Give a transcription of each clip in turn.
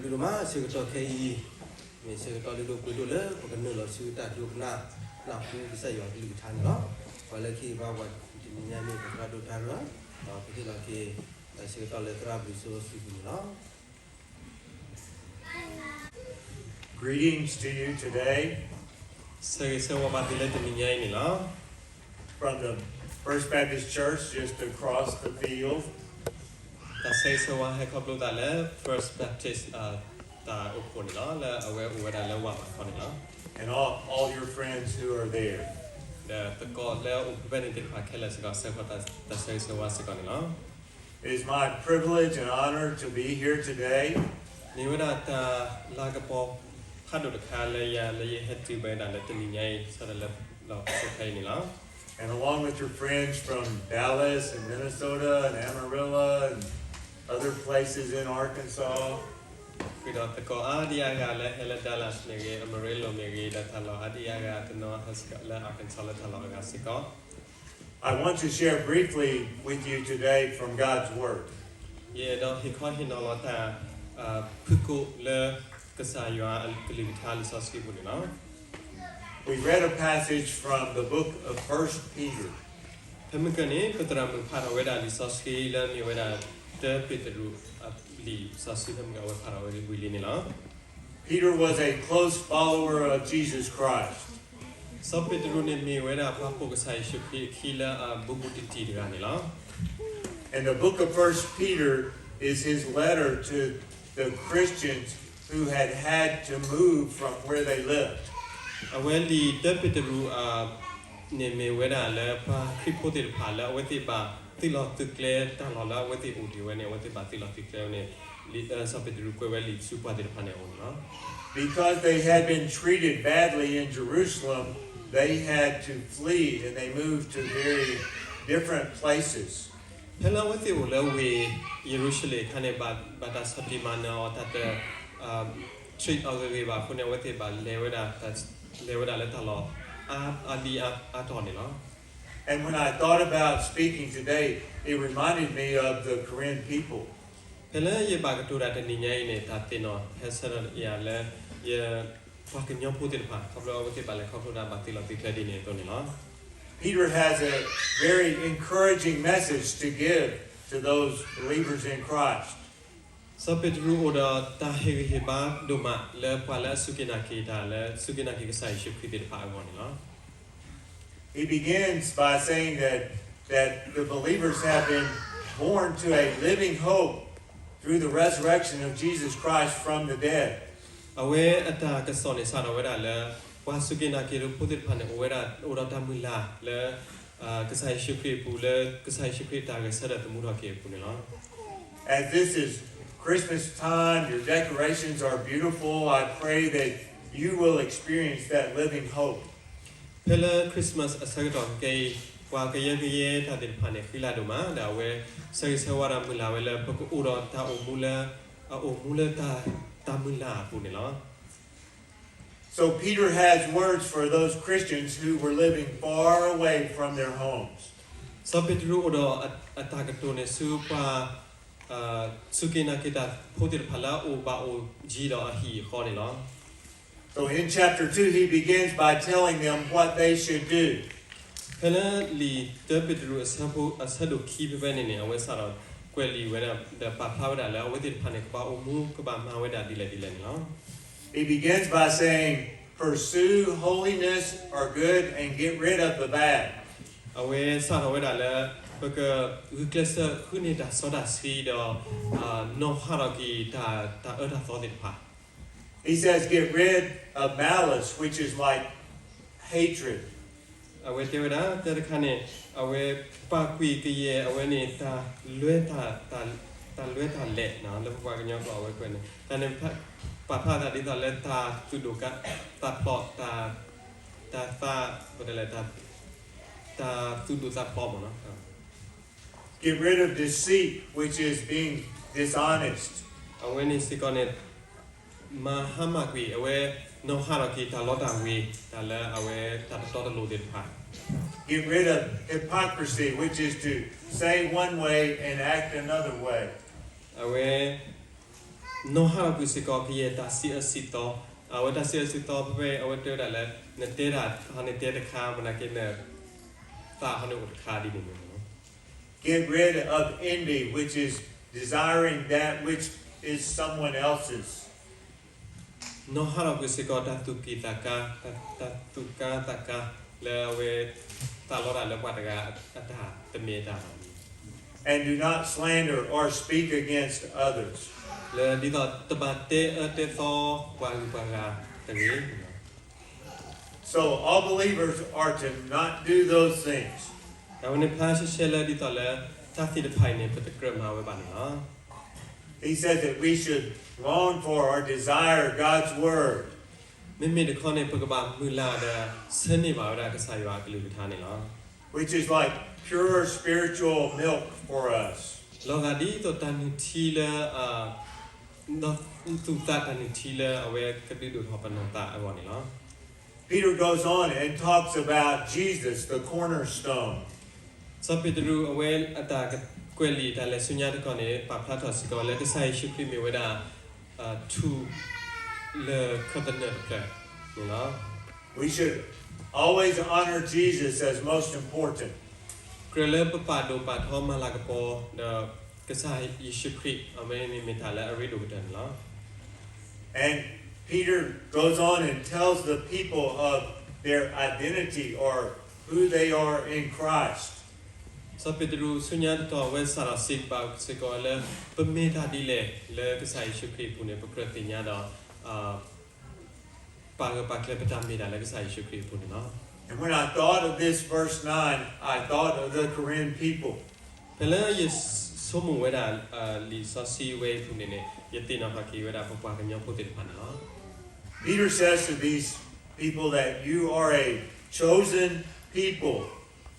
ဘျုးဒိၣ်မး ဆၢကတီၢ်ခဲအံၤ မ့ၢ်ဆၢကတီၢ်လၢဒိၣ်ပှ့ၤဒိၣ်လၢပကနုာ်လီၤဆူတၢ်ဒိကနၣ် နၢ်ဟူကစၢ်ယွၤကလုၢ်ကထါန့ၣ်လီၤ. ပှၤလၢခံဘၣ်ပှၤတနံၤညါမ့ၢ် ပသရၣ်ဒိၣ်တၢ်ရၢ ဒီးပဟ့ၣ်လီၤက့ၤ ဆၢကတီၢ်လၢသရၣ်ဘျုးစိဝဲစုပူၤန့ၣ်လီၤ. Greetings to you todayဆၢဂ့ၤဆၢဝါဘၣ်သုလၢတနံၤညါအံၤန့ၣ်လီၤ. from the First Baptist Church just across the field. တၢ်ဆၢဂ့ၤဆၢဝါဟဲခီဖျိသးလၢ First Baptist တၢ်အိၣ်ဖှိၣ်န့ၣ်လီၤ လၢအဝဲအိၣ်ဝဲဒၣ်လၢဝၢ်ဘးခီန့ၣ်လီၤ. And all, all your friends who are there. ဒီးသကိးလၢအအိၣ်ဖဲန့ၣ်သ့ၣ်တဖၣ်ခဲလၢာ်စ့ၢ်ကီး ဆၢဂ့ၤဆၢဝါစ့ၢ်ကီးန့ၣ်လီၤ. It is my privilege and honor to be here today. မ့ၢ်ဝဲဒၣ်တၢ်လၤကပီၤဖးဒိၣ်တခါလၢယၤလၢယဟဲတုၤဝဲဒၣ်လၢတနံၤညါအံၤ ဆၢထၢၣ်လၢလီၢ်ပစိာ်ဖဲအံၤန့ၣ်လီၤ. And along with your friends from Dallas and Minnesota and Amarillo and other places in Arkansas. ဃုာ်ဒီးသကိးအါဒံအါဂၤလၢဟဲလၢ Dallas မ့ၢ်ဂ့ၤ, Amarillo မ့ၢ်ဂ့ၤ, ဒီးတၢ်လီၢ်အါဒံအါဂၤတနီၤဟဲစ့ၢ်ကီးလၢ Arkansas လၢတၢ်လီၢ်အဂၤစ့ၢ်ကီး I want to share briefly with you today from God's Word. ယအဲၣ်ဒိးဟ့ၣ်ခီဟ့ၣ်နီၤလီၤတၢ် ဖုၣ်ကိာ်လၢကစၢ်ယွၤအကလုၢ်ကထါလံာ်စီဆှံပူၤန့ၣ်လီၤ. We read a passage from the book of First Peter. ဖဲမုၢ်ကၢန့ၣ် ပသရၣ်မုၣ်ဖးထီၣ်ဝဲဒၣ်လံာ်စီဆှံလၢမ့ၢ်ဝဲဒၣ် တၢပ့းတရူး လံာ်စီဆှံဖဲမုၢ်ကၢအဝဲဖးထီၣ်ဝဲဝံၤလံန့ၣ်လီၤ. Peter was a close follower of Jesus Christ. စီၤပ့းတရူးန့ၣ်မ့ၢ်ဝဲဒၣ်ပှၤပိာ်ကစၢ်ယ့ၣ်ၡူးခရံာ်အခံလၢအဘူးဘူးတံၢ်တံၢ်တဂၤန့ၣ်လီၤ. And the book of First Peter is his letter to the Christians who had had to move from where they lived. အဝဲလံာ်တၢပ့းတရူး န့ၣ်မ့ၢ်ဝဲဒၣ်လၢပှၤခရံာ်ဖိသ့ၣ်တဖၣ်လၢအဝဲသ့ၣ်ဘၣ်သုးလီၢ်သုးကျဲတၢ်လီၢ်လၢအဝဲသ့ၣ်အိၣ်တ့ၢ်ဝဲန့ၣ် အဝဲသ့ၣ်ဘၣ်သုးလီၢ်သုးကျဲဝဲန့ၣ် စီၤပ့းတရူးကွဲးဝဲလံာ်ဆူပှၤသ့ၣ်တဖၣ်န့ၣ်အအိၣ်န့ၣ်လီၤ. Because they had been treated badly in Jerusalem, they had to flee and they moved to very different places. ဖဲလၢအဝဲသ့ၣ်အိၣ်လၢဝ့ၢ်ယရူၤၡလ့ၣ်အခါန့ၣ် ဘၣ်တၢ်ဆီၣ်တံၢ်မၤနၢၤအီၤ တၢ်တ treat အီၤဂ့ၤဂ့ၤဘၣ်အဃိန့ၣ် အဝဲသ့ၣ်ဘၣ်လဲၤဝဲဒၣ် လဲၤဝဲဒၣ်လၢတၢ်လီၢ်အါဒံအါတီၤန့ၣ်လီၤ. And when I thought about speaking today, it reminded me of the Corinth people. ဖဲလၢယဘၣ်ကတိၤတၢ်တနံၤညါအံၤန့ၣ် တၢ်သ့ၣ်နီၣ်ဟဲဆၢထၢၣ်ယၤလၢ ယပှၤကညီဖိသ့ၣ်တဖၣ် ခီဖျိအဝဲသ့ၣ်ဘၣ်လဲၤခီဖျိဒၣ်ဘၣ်သုးလီၢ်သုးကျဲဒ်န့ၣ်အသိးန့ၣ်လီၤ. Peter has a very encouraging message to give to those believers in Christ. စီၤပ့းတရူးအိၣ်ဒီးတၢ်ဟ့ၣ်ဂံၢ်ဟ့ၣ်ဘါဒိၣ်မးလၢပှၤလၢအစူၢ်က့ၤနာ်က့ၤတၢ်လၢ စူၢ်က့ၤနာ်က့ၤကစၢ်ယ့ၣ်ၡူးခရံာ်သ့ၣ်တဖၣ်အဂီၢ်န့ၣ်လီၤ. He begins by saying that, that the believers have been born to a living hope through the resurrection of Jesus Christ from the dead. အဝဲအတၢ်ကစီၣ်န့ၣ်စးထီၣ်ဝဲဒၣ်လၢ ပှၤစူၢ်က့ၤနာ်က့ၤတဖိသ့ၣ်တဖၣ်န့ၣ် အိၣ်ဝဲဒၣ် အိၣ်ဒီးတၢ်မုၢ်လၢ်လၢ ကစၢ်ယ့ၣ်ၡူးခရံာ်အပူၤလၢ ကစၢ်ယ့ၣ်ၡူးခရံာ်အတၢ်ဂဲၤဆၢထၢၣ်သမူထီၣ်က့ၤအပူၤန့ၣ်လီၤ. As this is Christmas time, your decorations are beautiful. I pray that you will experience that living hope. ဖဲလၢ Christmas အဆၢကတီၢ်ခဲအံၤ ပှၤကယၢကယဲတၢ်သ့ၣ်တဖၣ်န့ၣ် ဃံလၤဒိၣ်မး ဒီးအဝဲဆၢဂ့ၤဆၢဝါဒီးမုၢ်လၢ်ဝဲလၢ ပကအိၣ်ဒီးတၢ်အိၣ်မူလၢ အအိၣ်မူလၢတၢ် တၢ်မုၢ်လၢ်အပူၤန့ၣ်လီၤ. So Peter has words for those Christians who were living far away from their homes. စီၤပ့းတရူးအိၣ်ဒီးအတၢ်ကတိၤန့ၣ်ဆူပှၤ စူၢ်က့ၤနာ်က့ၤတၢ်ဖိသ့ၣ်တဖၣ်လၢအအိၣ်ဘၣ်အိၣ်ယံၤဒီးအဟံၣ်အဃီန့ၣ်လီၤ. So in chapter two, he begins by telling them what they should do. ဖဲလၢလံာ်တၢပ့းတရူးအဆၢဒိၣ်ခံဖဲဖဲန့ၣ်န့ၣ် အဝဲစးထီၣ်ကွဲးလံာ်ဝဲဒၣ် ဒီးပာ်ဖျါဝဲဒၣ်လၢအဝဲသ့ၣ်တဖၣ်န့ၣ် ကဘၣ်အိၣ်မူ ကဘၣ်မၤဝဲဒၣ်ဒ်လဲၣ်ဒ်လဲၣ်န့ၣ်လီၤ. He begins by saying, pursue holiness or good and get rid of the bad. အဝဲစးထီၣ်ဝဲဒၣ်လၢ ပကဂုာ်ကျဲးစၢးဃုန့ၢ်တၢ်စီတၢ်ဆှံဒီး နီၣ်ဟးထီၣ်က့ၤတၢ်အၢတၢ်သီသ့ၣ်တဖၣ် He says, get rid of malice, which is like hatred. အဝဲတဲဝဲဒၣ် တၢ်တခါန့ၣ် အဝဲပာ်ကွံာ်ကယဲၢ်အဝဲန့ၣ် တၢ်လွဲတၢ် တၢ်လွဲတၢ်လဲၣ် လၢပပှၤကညီကျိာ်အဝဲကွဲးန့ၣ် တၢ်န့ၣ် ပာ်ဖျါသးဒ်သိးလၢတၢ်သူၣ်ဒိၣ်သးဖျိး တၢ် တၢ်သး ပတဲလဲၣ် တၢ်သူၣ်ဒိၣ်သးဖျိးမ့ၢ်နီၤ Get rid of deceit, which is being dishonest. အဝဲန့ၣ်စ့ၢ်ကီးန့ၣ် မၤဟါမၢ်ကွံာ် အဝဲနီၣ်ဟးထီၣ်က့ၤတၢ်လီတၢ်ဝ့ၤ တၢ်လၢအဝဲတၢ်တတီတလိၤသ့ၣ်တဖၣ် Get rid of hypocrisy, which is to say one way and act another way. အဝဲ နီၢ်ဟးထီၣ်ကွံာ်စ့ၢ်ကီးကယဲၢ်တၢ်စံးအၢစံးသီ, အဝဲတၢ်စံးအၢစံးသီဖဲ အဝဲတဲဝဲဒၣ်လၢ နတဲတၢ်ဟီန့ၣ်တဲတခါ မနၤက့န သးဟီန့ၣ်အိၣ်တခါဒ်န့ၣ်န့ၣ်လီၤ. Get rid of envy, which is desiring that which is someone else's. နီၢ်ဟးထီၣ်ကွံာ်စ့ၢ်ကီးတၢ်သူၣ်က့ၣ်သးကါ, တၢ်သူၣ်ကါသးကါ လၢအဝဲ သးလီတၢ်လၢပှၤတဂၤအတၢ်တမ့ၢ်အတၢ်ဘၣ်န့ၣ် And do not slander or speak against others. လၢဒ်သိးတဘၣ်တဲအၢတဲသီပှၤဂုၤပှၤဂၤတဂ့ၤ. So all believers are to not do those things. အဝဲန့ၣ်ဖျါရှဲရှဲလၢဒ်သိးလၢ တၢ်သ့ၣ်တဖၣ်အံၤန့ၣ် ပတကြၢးမၤဝဲဘၣ်န့ၣ်လီၤ. He says that we should long for or desire God's word, မ့မ့ၢ်တခီန့ၣ် ပကဘၣ်မုၢ်လၢ်ဒီး ဆၢန့ၢ်ဘၣ်ဝဲဒၣ်ကစၢ်ယွၤအကလုၢ်ကထါန့ၣ်လီၤ. Which is like pure spiritual milk for us. လီၤဂာ်ဒ်သိးတၢ်နုၢ်ထံလၢ သူၣ်သးတၢ်နုၢ်ထံလၢအဝဲကဒုးဒိၣ်ထီၣ်ပနီၢ်သးအဂီၢ်န့ၣ်လီၤ. Peter goes on and talks about Jesus, the cornerstone. စီၤပ့းတရူးအဝဲအတၢ်ကွဲးလံာ်တၢ်လဲၤဆူညါတခီန့ၣ် ပာ်ဖျါထီၣ်စ့ၢ်ကီးလၢကစၢ်ယ့ၣ်ၡူးခရံာ်မ့ၢ်ဝဲဒၣ် ထူၣ်လၢခၢၣ်သနၢၣ်တဖျၢၣ်န့ၣ်လီၤ. We should always honor Jesus as most important. ကြၢးလၢပပာ်ဒိၣ်ပာ်ထီမၤလၤကပီၤဒီး ကစၢ်ယ့ၣ်ၡူးခရံာ် အဝဲန့ၣ်မ့ၢ်တၢ်လၢအရ့ဒိၣ်ကတၢၢ်န့ၣ်လီၤ. And Peter goes on and tells the people of their identity or who they are in Christ. စီၤပ့းတရူးဆူညါတတီၤအဝဲစးထီၣ်စံးဘၣ်စ့ၢ်ကီးလၢ ပမ့ၢ်တၢ်ဒ်လဲၣ်လၢကစၢ်ယ့ၣ်ၡူးခရံာ်အပူၤန့ၣ် ပကြၢးသ့ၣ်ညါဒီး ပာ်ဂၢၢ်ပာ်ကျၢၤပတၢ်မ့ၢ်တၢ်လၢကစၢ်ယ့ၣ်ၡူးခရံာ်အပူၤန့ၣ်လီၤ. And when I thought of this verse nine, I thought of the Corinth people. ဖဲလၢယဆိကမိၣ်ဝဲဒၣ် လံာ်စီဆှံဝဲအံၤအပူၤန့ၣ်န့ၣ် ယသ့ၣ်နီၣ်ထီၣ်က့ၤဝဲဒၣ်ပပှၤကညီဖိသ့ၣ်တဖၣ်န့ၣ်လီၤ. Peter says to these people that you are a chosen people.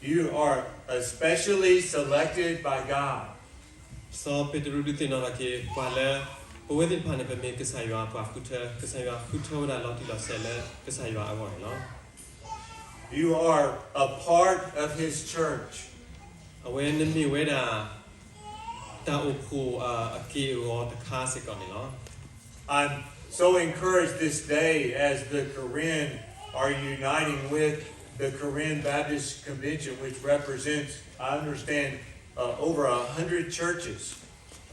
You are especially selected by God. စီၤပ့းတရူးဒုးသ့ၣ်နီၣ်ထီၣ်က့ၤပှၤလၢ ပဝဲသ့ၣ်တဖၣ်န့ၣ် ပမ့ၢ်ကစၢ်ယွၤအပှၤဃုထၢ, ကစၢ်ယွၤဃုထၢဝဲဒၣ်လီၤတံၢ်လီၤဆဲးလၢကစၢ်ယွၤအဂီၢ်န့ၣ်လီၤ. You are a part of his church. အဝဲနမ့ၢ်ဝဲဒၣ် တၢ်အိၣ်ဖှိၣ်အက့ၢ်အဂီၤတခါစ့ၢ်ကီးန့ၣ်လီၤ. I'm so encouraged this day as the Karen are uniting with the Karen Baptist Convention, which represents, I understand, uh, over a hundred churches.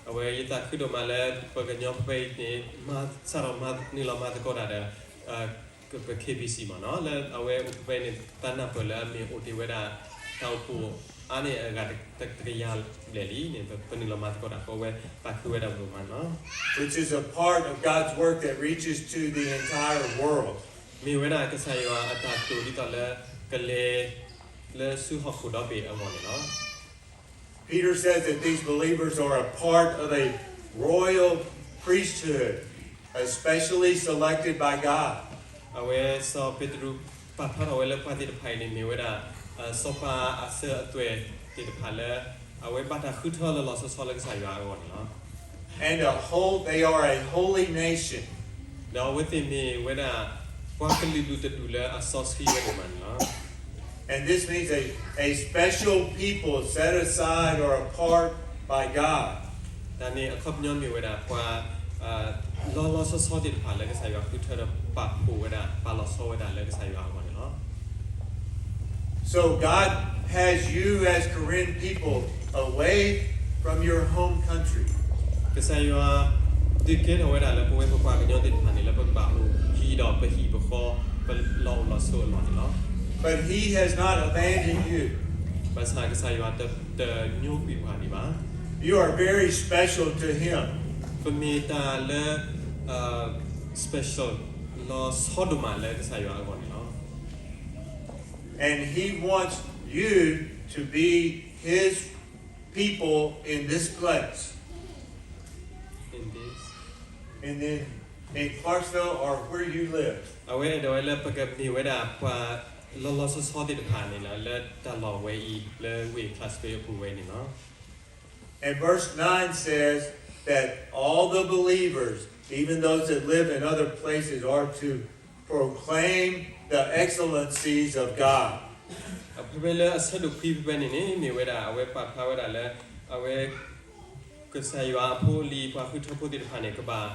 အဝဲယသးခုဒိၣ်မးလၢပကညီဖဲအံၤန့ၣ် မၤစးထီၣ်မၤနုာ်လီၤမၤသကိးတၢ်ဒီး ပ KBC မ့ၢ်နီၤ လၢအဝဲအိၣ်ဖဲအံၤန့ၣ် သးနၢ်ပၢၢ်လၢအမ့ၢ်အိၣ်တ့ၢ်ဝဲဒၣ် တၢ်အိၣ်ဖှိၣ်အါန့ၢ်အဂၤတကယၤဘျဲၣ်လံန့ၣ် ပနုာ်လီၤမၤသကိးတၢ်ဃိဝဲ သးခုဝဲဒၣ်ဒိၣ်မးနီၤ which is a part of God's work that reaches to the entire world. မ့ၢ်ဝဲဒၣ်ကစၢ်ယွၤအတၢ်တိာ်ဒ်သိးလၢ ကလဲၤ လၢဆူဟီၣ်ခိၣ်ဒီဘ့ၣ်အဂီၢ်န့ၣ်လီၤ. Peter says that these believers are a part of a royal priesthood, especially selected by God. အဝဲစီၤပ့းတရူးပာ်ဖျါထီၣ်ဝဲလၢပှၤသ့ၣ်တဖၣ်အံၤန့ၣ်မ့ၢ်ဝဲဒၣ် စီၤပၤအစၢၤအသွဲၣ်သ့ၣ်တဖၣ်လၢ အဝဲဘၣ်တၢ်ဃုထၢလီၤလီၤဆီဆီလၢကစၢ်ယွၤအဂီၢ်န့ၣ်လီၤ. And a whole, they are a holy nation. ဒီးအဝဲသ့ၣ်မ့ၢ်ဝဲဒၣ် ပှၤကလုာ်ဒူၣ်တဒူၣ်လၢအစီဆှံဝဲဒိၣ်မးန့ၣ်လီၤ. And this means a, a special people set aside or apart by God. တၢ်န့ၣ်အခီပညီမ့ၢ်ဝဲဒၣ်ပှၤ လီၤလီၤဆီဆီသ့ၣ်တဖၣ်လၢကစၢ်ယွၤဃုထၢဒီးပာ်ဖှိၣ်ဝဲဒၣ် ပာ်လီၤဆီဝဲဒၣ်လၢကစၢ်ယွၤအဂီၢ်န့ၣ်လီၤ. So God has you as Karen people away from your home country. ကစၢ်ယွၤဒုးကဲထီၣ်ဝဲဒၣ်လၢပဝဲပပှၤကညီသ့ၣ်တဖၣ်န့ၣ် လၢပကဘၣ်အိၣ်ဟံးဒီးပဟံၣ်ပဃီ ပလီၢ်အိၣ်လီၢ်ဆိးအလီၢ်န့ၣ်လီၤ. But he has not abandoned you. ဘၣ်ဆၣ်ကစၢ်ယွၤတညိကွံာ်ပှၤဒံးဘၣ်. You are very special to him. ပမ့ၢ်တၢ်လၢ special လီၤဆီဒိၣ်မးလၢကစၢ်ယွၤအဂီၢ်န့ၣ်လီၤ. And he wants you to be his people in this place. In this, in, in Clarksville or where you live. အဝဲအဲၣ်ဒိးဝဲလၢပကမ့ၢ်ဝဲဒၣ်ပှၤလီၤလီၤဆီဆီသ့ၣ်တဖၣ်န့ၣ်လီၤ လၢတၢ်လီၢ်ဝဲအံၤ လၢဝ့ၢ် Clarksville အပူၤဝဲန့ၣ်လီၤ. And verse nine says that all the believers, even those that live in other places, are to proclaim the excellencies of God. ဖဲဖဲလၢအဆၢဒိၣ်ခွံဖဲဖဲန့ၣ်န့ၣ် မ့ၢ်ဝဲဒၣ် အဝဲပာ်ဖျါဝဲဒၣ်လၢ အဝဲ ကစၢ်ယွၤအဖိအလံၤ ပှၤဃုထၢဖိသ့ၣ်တဖၣ်န့ၣ် ကဘၣ်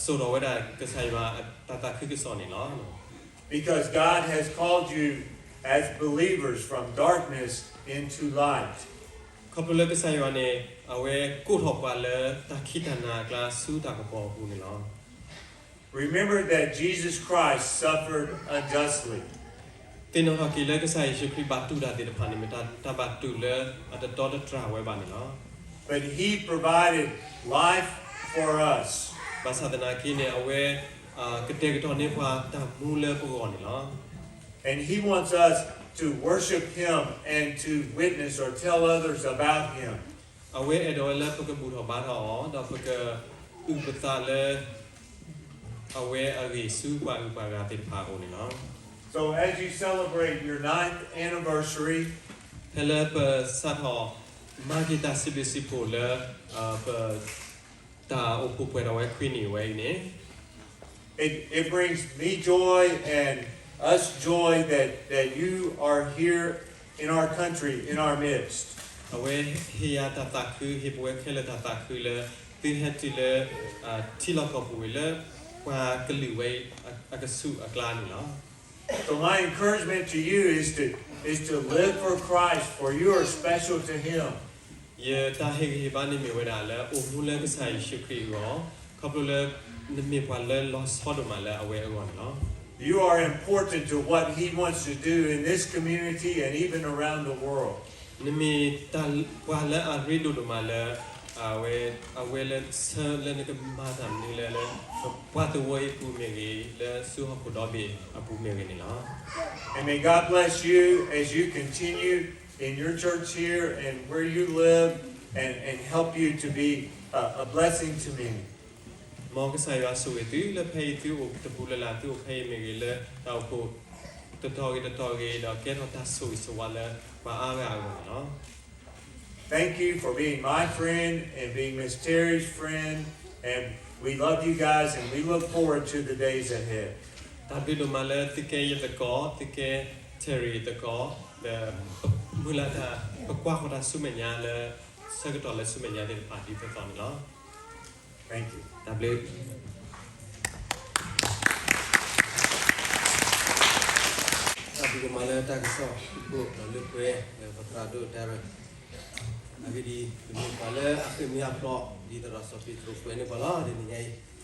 စိာ်ထီၣ်ဝဲဒၣ်ကစၢ်ယွၤအတၢ်သးခုကစီၣ်န့ၣ်လီၤ. Because God has called you as believers from darkness into light. ခီဖျိလၢကစၢ်ယွၤန့ၣ် အဝဲကိးထီၣ်ပှၤလၢတၢ်ခံးတၢ်နၤအကျါ ဆူတၢ်ကပီၤအပူၤန့ၣ်လီၤ. Remember that Jesus Christ suffered unjustly. သ့ၣ်နီၣ်ထီၣ်က့ၤလၢကစၢ်ယ့ၣ်ၡူးခရံာ်ဘၣ်တူၢ်တၢ်သ့ၣ်တဖၣ်န့ၣ် မ့ၢ်တၢ်ဘၣ်တူၢ်လၢအတတီတတြၢ်ဝဲဘၣ်န့ၣ်လီၤ. But he provided life for us. ဘၣ်ဆၣ်သနာ်က့န့ၣ် အဝဲကတဲာ်ကတီၤန့ၢ်ပှၤတၢ်မူလၢပဂီၢ်န့ၣ်လီၤ. And he wants us to worship him and to witness or tell others about him. အဝဲအဲၣ်ဒိးဝဲလၢပကဘူၣ်ထီၣ်ဘါထီၣ်အီၤ ဒီးပကအုၣ်ပသးလၢ အဝဲအဂ့ၢ်ဆူပှၤအုၣ်ပှၤဂၤသ့ၣ်တဖၣ်အအိၣ်န့ၣ်လီၤ. So as you celebrate your ninth anniversary, ဖဲလၢပစးထီၣ်မၤက့ၤတၢ်စံးဘျုးစံးဖှိၣ်လၢ ပ တၢ်အိၣ်ဖှိၣ်ပှဲၤထီၣ်ဝဲခွံနံၣ်ဝဲအံၤန့ၣ် it, it brings me joy and us joy that, that you are here in our country, in our midst. အဝဲဟ့ၣ်ယၤတၢ်သးခု ဟ့ၣ်ပဝဲခဲလၢာ်တၢ်သးခုလၢ သုဟဲတုၤလၢ ထံလီၢ်ကီၢ်ပူၤဝဲလၢ ပှၤကလုာ်ဝဲအကဆူးအကျါန့ၣ်လီၤ. So my encouragement to you is to, is to live for Christ, for you are special to him. ယတၢ်ဟ့ၣ်ဂံၢ်ဟ့ၣ်ဘါန့ၣ်မ့ၢ်ဝဲဒၣ်လၢအိၣ်မူလၢကစၢ်ယ့ၣ်ၡူးခရံာ်အဂီၢ် ခီဖျိလၢ နမ့ၢ်ပှၤလၢလီၤဆီဒိၣ်မးလၢအဝဲအဂီၢ်န့ၣ်လီၤ. You are important to what he wants to do in this community and even around the world. နမ့ၢ်တၢ်ပှၤလၢအရ့ဒိၣ်ဒိၣ်မးလၢ အဝဲ အဝဲလၢဆၢလၢနကမၤတၢ်မနုၤလဲၣ်လၢ ပှၤသဝီအံၤအပူၤမ့ၢ်ဂ့ၤ လၢဆူဟီၣ်ခိၣ်ဒီဘ့ၣ်အပူၤမ့ၢ်ဂ့ၤန့ၣ်လီၤ. And may God bless you as you continue in your church here and where you live and, and help you to be a, a blessing to many. မ်ကစၢ်ယွၤဆိၣ်ဂ့ၤသုလၢဖဲအံၤသုအိၣ်တပူၤလၢ်လၢ် သုအိၣ်ဖဲအံၤမ့ၢ်ဂ့ၤလၢတၢ်အိၣ်ဖှိၣ်တတီၤဂ့ၤတတီၤဂ့ၤ ဒီးကဲထီၣ်တၢ်ဆိၣ်ဂ့ၤဆိၣ်ဝါလၢပှၤအါဂၤအဂီၢ်န့ၣ်လီၤ. Thank you for being my friend and being Miss Terry's friend, and we love you guys and we look forward to the days ahead. တၢ်ဘျုးဒိၣ်မးလၢသုကဲယသကိး သုကဲ Terry သကိး ဒီးမုၢ်လၢ်တၢ် ပကွၢ်ဃီၤတၢ်ဆူမဲာ်ညါလၢ ဆၢကတီၢ်လၢဆူမဲာ်ညါသ့ၣ်တဖၣ်ဒ်သိးသိးန့ၣ်လီၤ. Thank you. တၢ်ဘျုး တၢ်ဘျုးဒိၣ်မးလၢတၢ်ကစီၣ်ဖုၣ်ကိာ်ဒီးလၢပှဲၤ လၢပသရၣ်ဒိၣ် Darren အဂ့ၢ်ဒ်အံၤ, ပမ့ၢ်ပှၤလၢအဃ့ၢ်မှံဟးဖျိး ဒ်သရၣ်စီၤပ့းတရူးကွဲးန့ၢ်ပှၤလီၤ တနံၤညါအံၤ.